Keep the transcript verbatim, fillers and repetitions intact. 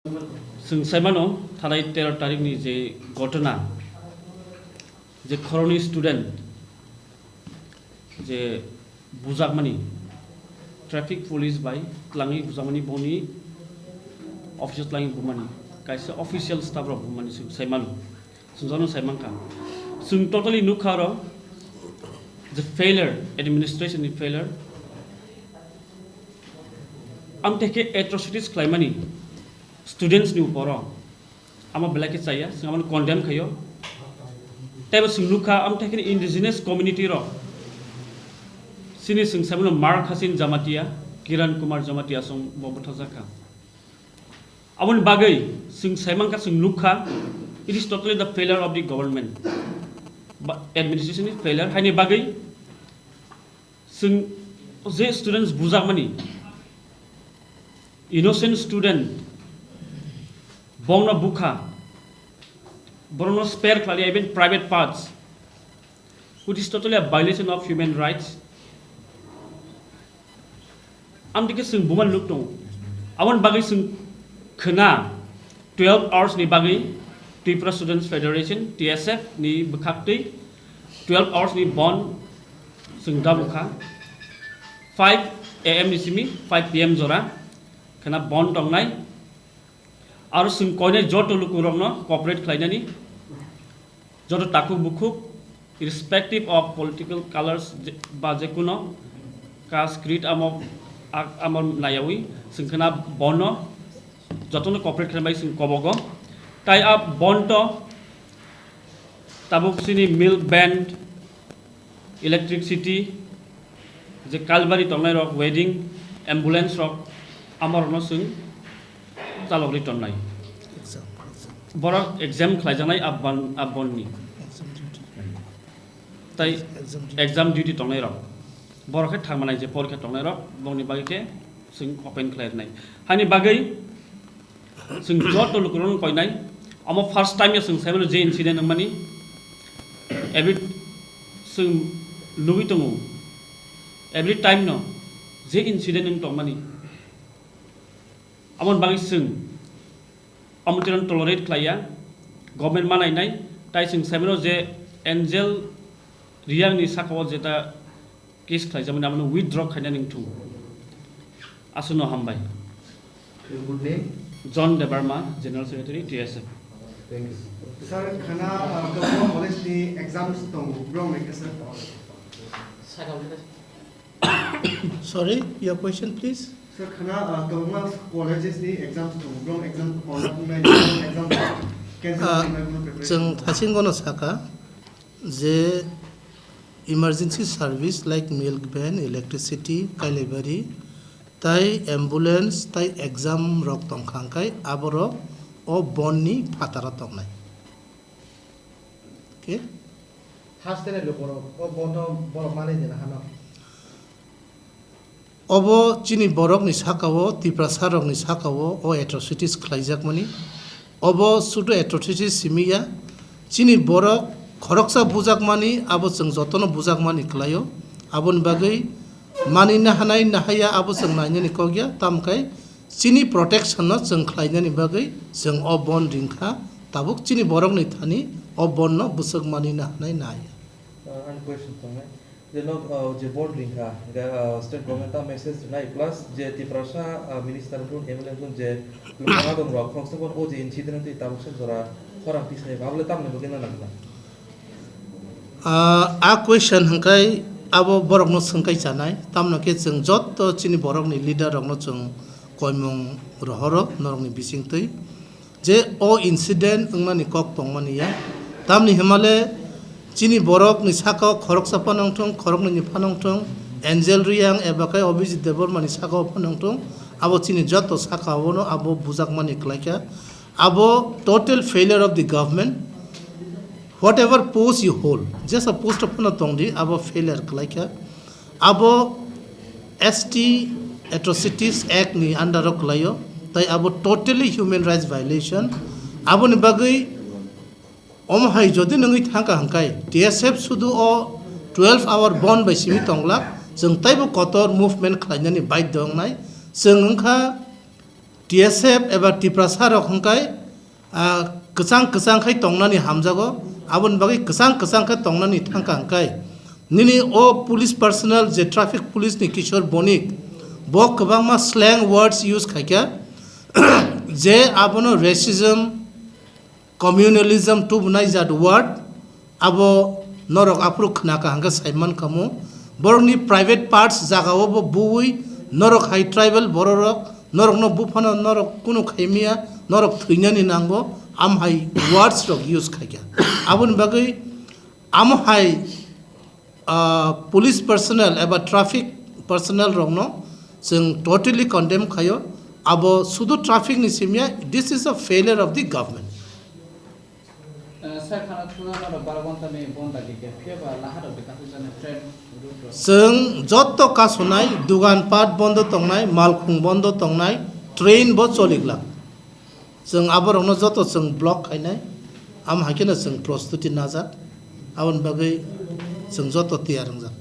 Chwng sai mano, thanai tero tarikni je ghotona, je khoroknwi student je bujakmani, traffic police bai twlangwi bujakmani, boni office o twlangwi bumani, kaisa official staff rok bumani chwng sai mano. Chwng jono sai mankha. Chwng totally nukha oro je failure, administration ni failure. Amtwi khe atrocities khlaimani students ni uporo, amo belai khe chaya, chwng amoni condemn khaio. Teibo chwng nukha, amtwi khe indigenous community rok, chini chwng sai mano Mark Hasin Jamatia, Kiran Kumar Jamatia song bo bwthajakha. Aboni bagwi chwng sai mankha, chwng nukha, it is totally the failure of the government, ba administration ni failure. Haini bagwi chwng je students bujakmani, innocent student, bongno bukha, borokno spare khlai, even private parts, which is totally a violation of human rights. Amtwi khe chwng buma nuk tongo. Aboni bagwi chwng khna twelve hours ni bagwi Tripura Students Federation, T S F ni bwkhaktwi twelve hours ni bon chwng da bukha. Five A M ni simi five P M jora khna bon tongnai. Aro chwng koinai joto lukurokno cooperate khlainani, joto takhuk bukhuk, irrespective of political colors je-, ba jekuno caste, creed, amo, a-, amo nayawi chwng khna bono jotono cooperate khlainai bai chwng kobogo. Tai a bonto tabuk chini milk van, electricity, je kalbari tongnai rok, wedding, ambulance rok, amorokno chwng chalokri tonnai. Exam, exam. Borok exam khlaijaknai abon-, abonni. Exam duty. Tai exam duty. Exam duty tongnai rok. Borok khe thangmanai je porikha tongnai rok, bongni bagwi khe chwng open khlai rwnai. Hani bagwi chwng joto lukurokno koinai. Omo first time ya chwng saimano je incident wngmani. Every chwng nugwi tongo. Every time no je incident wng tongmani. Aboni bagwi chwng omo twiran tolerate khlaiya. Government manainai. Tai chwng saimano je Angel Riang ni sakao jeta case khlaijakmani, abono withdraw khaina ningthung. Aswkno hambai. Your good name? John Debbarma, General Secretary, T S F. Thank you. Sir, khana, uh, Kabangma College ni exams tongo, borok ni khe sir? Sorry, your question, please. Sir, khana, uh, Kabangma Colleges ni exams tongo, borok exam tongo, exam cancel Uh, khainai, borok preparation chwng tongo. Thasing gono saka, je emergency service like milk van, electricity, kailabari, tai ambulance, tai exam rok tongkha hwnkhe aborok o bon ni phataro tongnai. Okay? Haste ni lukurok o bon no borok manwi dina hano. Obo chini borokni sakao, Tiprasa rokni sakao o atrocities khlaijakmani. Obo sudu atrocities simi ya. Chini borok khoroksa bujakmani, abo chwng jotono bujakmani kwlaio. Aboni bagwi manina hanai nahaya abo chwng nainani kok ya. Tamkhe chini protection no chwng khlainani bagwi chwng o bon ringkha. Tabuk chini borokni thani o bon no bwswk manina hanai nahaya. Uh, ani question tongnai. Je nok, uh, je bon ringkha, hingkhe, uh, state government ta message rinai, plus je Tiprasa, uh, minister wngthun, M L A wngthun, je lukmana dong rok, khoroksa bon o je incident twi tabuk se jora khorang tisai ba, abole tamni bagwi na nangna? Ah, a question hwnkhe abo borokno swngkai chanai, tamno khe chwng jotto chini borokni leader rokno chwng koimung rohoro norokni bisingtwi. Je o incident wngmani kok tongmani ya. Tamni himale chini borokni sakao khoroksa phano wngthung, khoroknwini phano wngthung, Angel Reang eba khe Abhijit Debbarmani sakao phano wngthung, abo chini joto sakaono abo bujakmani kwlaikha. Abo total failure of the government. Whatever post you hold, jesa post phano tongdi, abo failure kwlaikha. Abo S T Atrocities Act ni under o kwlaio, tai abo totally human rights violation. Aboni bagwi omo hai jodi nungwi thangkha hwnkhe T S F sudu o twelve hour bon bai simi tonglak, chwng taibo kotor movement khlainani baidhyo wngnai. Chwng wngkha T S F eba Tiprasa rok hwnkhe, ah, kwchang kwchang khai tongnani hamjago, aboni bagwi kwchang kwchang khe tongnani thangkha hwnkhe, nini o police personnel je traffic police ni Kishore Bonik, bo kwbangma slang words use khaikha, je abono racism, communalism tubunai jat word, abo norok aphuru khna kaham khe saiman khamu. Borokni private parts jagao bo buwi norok hai tribal bororok norokno buphano norok kunu khaimiya, norok thwinani nango, am hai words rok use khaikha. Aboni bagwi amo hai ah, police personnel eba traffic personnel rokno chwng totally condemn khaio. Abo sudu traffic ni simya, this is a failure of the government. Eh, sir, khana thuna norok baro ghonta ni bon dagi khe, phiya ba laha rok de kathok jani train route rok. Chwng jotto kasonai, dugan pat bondo tongnai, malkhung bondo tongnai, train bo choliglak. Chwng aborokno joto chwng block khainai, amo hai kheno chwng prostuti najak, aboni bagwi chwng joto tiyar wngjak.